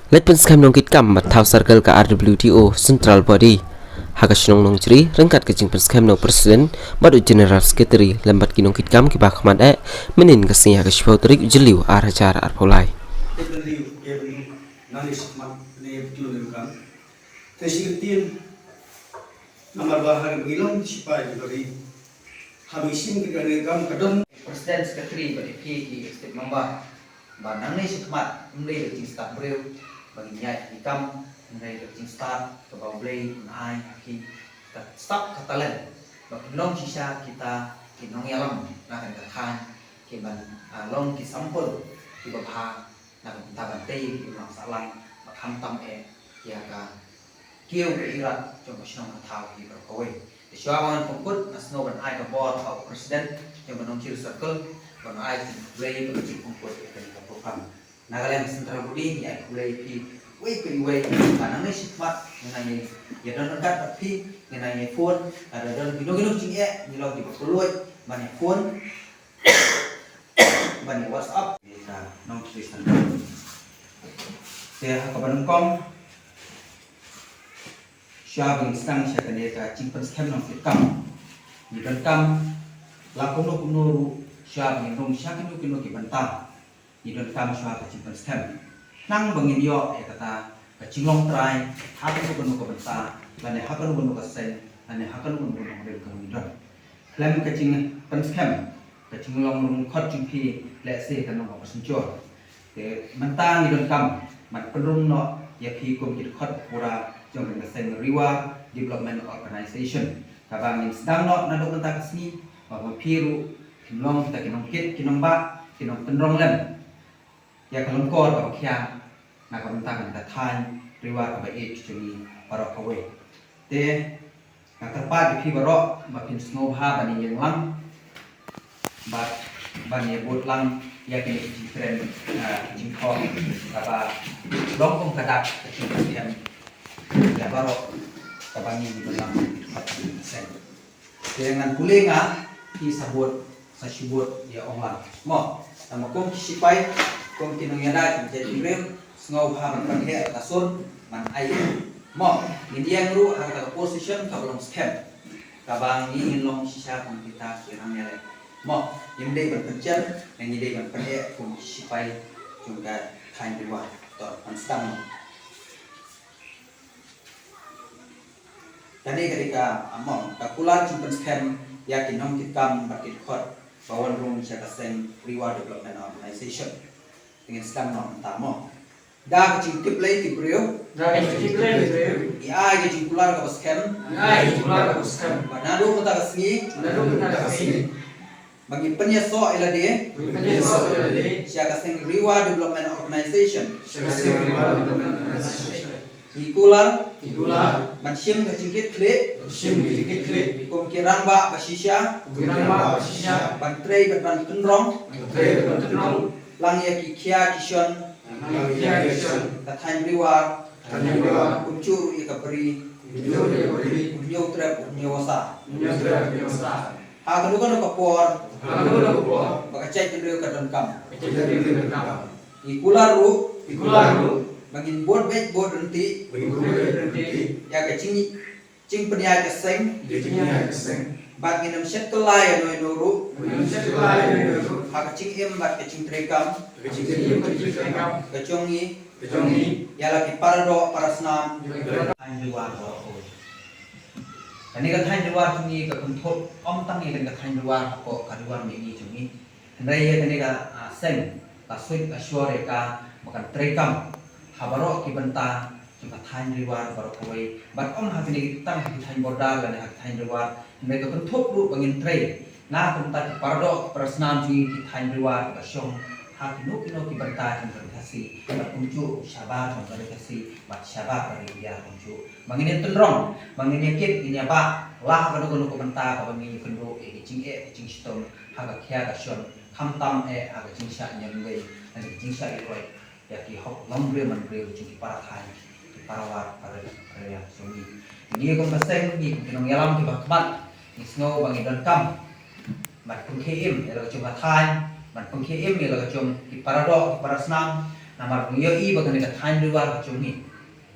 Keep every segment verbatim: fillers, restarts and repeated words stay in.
Leit pynskhem nongkitkam bad thaw circle ka R W D O Central Body ha ka shnong Nongjri ryngkat ka jingpynskhem na u President bad u General Secretary lem bad ki nongkitkam kiba khmat eh mynhynnin ka sngi ha ka shiphew tarik u Jylliew ar hajar arphew lai. Te shi ktien namar ba ha ka ngi long sipai ki bari ha ngi shim ki ka ngi kam ka don. President, Secretary bad ïa phi ki Executive Member ba nangne shakhmat ym dei ka jingstad briew ba ngin ïaid ki kam, ym dei ka jingstad kaba U Blei un ai ha ki ka sap ka talent ba kin long shisha kita ki nongïalam na kane ka thaiñ ki ban, ah, long ki sample kiba bha na ka bynta ban tei ïa ki imlang sahlang bad khamtam eh ïa ka kiew ka irat jong ka shnong ka thaw hi baroh kawei. Te shuwa ba ngan pynkut nga sngew ban ai ka bor ha u President jong ka Nongjri Circle ban ai ka jingkhublei bad ka jingpynkut ïa kane ka program. Na ka liang Central Body ngi ai khublei ïa phi uwei pa uwei ba nangne shakhmat ngin nang ïa don ryngkat bad phi, ngin nang ïa phone, lada don kino kino ki jingeh ngi long kiba kylluid ban ïa phone ban ïa WhatsApp. Ka Nongkhrist. Te ha kaba nyngkong shuwa ba ngin sdang sha kane ka jingpynskhem nongkitkam, ngi donkam la kumno kumno ruh shuwa ba ngin rung sha kino kino ki bynta ngi donkam shuwa ka jingpynskhem. Khnang ba ngin ïoh ïa kata ka jinglong trai ha kano kano ka bynta lane ha kano kano ka seng lane ha kano kano ka nongrim kaba ngi don. Khlem ka jingpynskhem ka jinglong ryngkat jong phi lehse kan long kaba synshar. Te mynta ngi donkam ban pynrung noh ïa phi kum ki dkhot pura jong ka seng Ri War Development Organization. Kaba ngin sdang noh naduh mynta ka sngi ba ma phi ruh kin long kita ki nongkit ki nongbah ki nongpynrung lem ïa ka lyngkor kaba khia na ka bynta ka thaiñ Ri War kaba ïeit jong ngi baroh kawei. Te nga kyrpad ïa phi baroh ba phin sngewbha ban ïeng lang bad ban ïa bud lang ïa kine ki jingkren, ah, jingkhong kaba long kum ka dak ka jingkren ïa baroh kaba ngi ngi lang bad ka jingkren. Te ngan pule nga phi sa bud sa shu bud ïa ong lang. Mo, tang ba kum ki sipai, kum ki nongïada jong ka jaitbynriew, sngewbha ban pynheh ka sur ban ai. Mo, ngin ïeng ruh ha kata ka position kaba long skhem. Kaba ngi ngin long shisha kum kita ki nongïada. Mo, ngim dei ban pynchen, ngi dei ban pynheh kum ki sipai jong ka thaiñ Ri War. To, ban sdang mo. Kane ka dei ka, ah, mo, ka kular jingpynskhem ïa ki nongkitkam bad ki dkhot ba wan rung sha ka seng Ri War Development Organization. Te ngin sdang noh mynta mo. Da ka jingtip lei tip briew. Da ka jingtip lei tip briew. Ngi ai ka jingkular kaba skhem. Ngi ai ka jingkular kaba skhem. Ba naduh mynta ka sngi. Ba naduh mynta ka sngi. Ba ngin pynïasoh ïa lade. Ba ngin pynïasoh ïa lade. Sha ka seng Ri War Development Organization. Sha ka seng Ri War Development Organization. Ngi kular. Ngi kular. Ban shim ka jingkit khlieh. Ban shim ka jingkit khlieh. Kum ki rangbah ba shisha. Kum ki rangbah ba shisha. Ban trei bad ban pynrung. Ban trei bad ban pynrung. Lang ïa ki khia ki shon. Lang ïa ki khia ki shon. Ka thaiñ Ri War. Ka thaiñ Ri War. Kumjuh ruh ïa ka bri. Kumjuh ruh ïa ka bri. Kumjuh trep kumjuh wasa. Kumjuh trep kumjuh wasa. Ha kano kano ka por. Ha kano kano ka por. Ba ka jaitbynriew ka donkam. Ba ka jaitbynriew ka donkam. Ngi kular ruh. Ngi kular ruh. Ba ngin bud beit bud ryntih. Ba ngin bud beit bud ryntih. Ïa ka jing jingpynïaid ka seng. Ïa ka jingpynïaid ka seng. Bad ngin ym shet kylla ïano ïano ruh. Ngin ym shet kylla ïano ïano ruh. Ha ka jingim bad ka jingtrei kam. Ha ka jingim bad ka jingtrei kam. Ka jong ngi. Ka jong ngi. Ïa la ki paradoh parasnam. Ïa la ki paradoh. Thaiñ Ri War baroh kawei. Kane ka thaiñ Ri War jong ngi ka kynthup ym tang ïa kane ka thaiñ Ri War hapoh ka Ri War Mihngi jong ngi. Hynrei ïa kane ka, ah, seng la suid la shor ïa ka ba kan trei kam ha baroh ki bynta jong ka thaiñ Ri War baroh kawei. Bad ym ha kine tang ha ki thaiñ border lane ha ki thaiñ Ri War. Hynrei ka kynthup ruh ba ngin trei na ka bynta ki paradoh ki parasnam jong ngi ki thaiñ Ri War kiba shong ha kino kino ki bynta jong ka ri Khasi. Bad kumjuh u shabar jong ka ri Khasi bad shabar ka ri India kumjuh. Ba ngin ïa tynrong, ba ngin ïa kit, ngin ïa bah la ha kano kano ka bynta kaba ngin ïa kynduh ïa ki jingeh ki jingshitom ha ka khia ka shon, khamtam eh ha ka jingshah ñiamwei, ha ka jingshah ïaroh ïa ki hok longbriew manbriew jong ki para thaiñ, ki para war para ri para ïa jong ngi. Ngi kum ka seng, ngi kum ki nongïalam kiba khmat, ngi sngew ba ngi donkam ban pynkhie im ïa la ka jong ka thaiñ, ban pynkhie im ïa la ka jong ki paradoh ki parasnam, Namar ngi ïohi ba kane ka thaiñ Riwar ka jong ngi,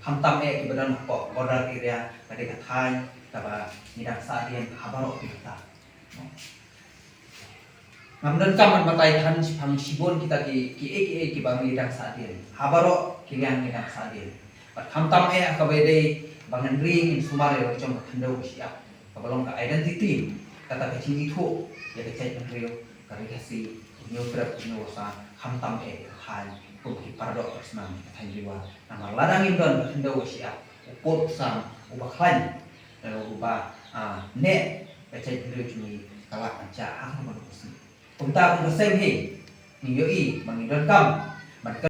khamtam eh kiba don hapoh border area, ka dei ka thaiñ kaba ngi dang sahdien ha baroh ki bynta. Ngam donkam ban batai than shaphang shibun kita ki, kiei kiei kiba ngi dang sahdien, ha baroh ki liang ngi dang sahdien. Bad khamtam eh kaba dei ba ngan ri, ngin sumar ïa la ka jong ka khyndew ka shyiap, kaba long ka identity, kata ka jingithuh ïa ka jaitbynriew, ka Ri Khasi, u Hynñiewtrep, u Hynñiewbasa, khamtam eh ka thaiñ kum ki paradoh parsnam, ka thaiñ Riwar. Namar lada ngim don ka khyndew ka shyiap, u pud u sam, u bakhlaiñ, eh, uba, ah, neh, ka jaitbynriew jong ngi ka lah ban jah ha kano kano ka sngi. Kumta kum ka seng hi, ngi ïohi ba ngi donkam ban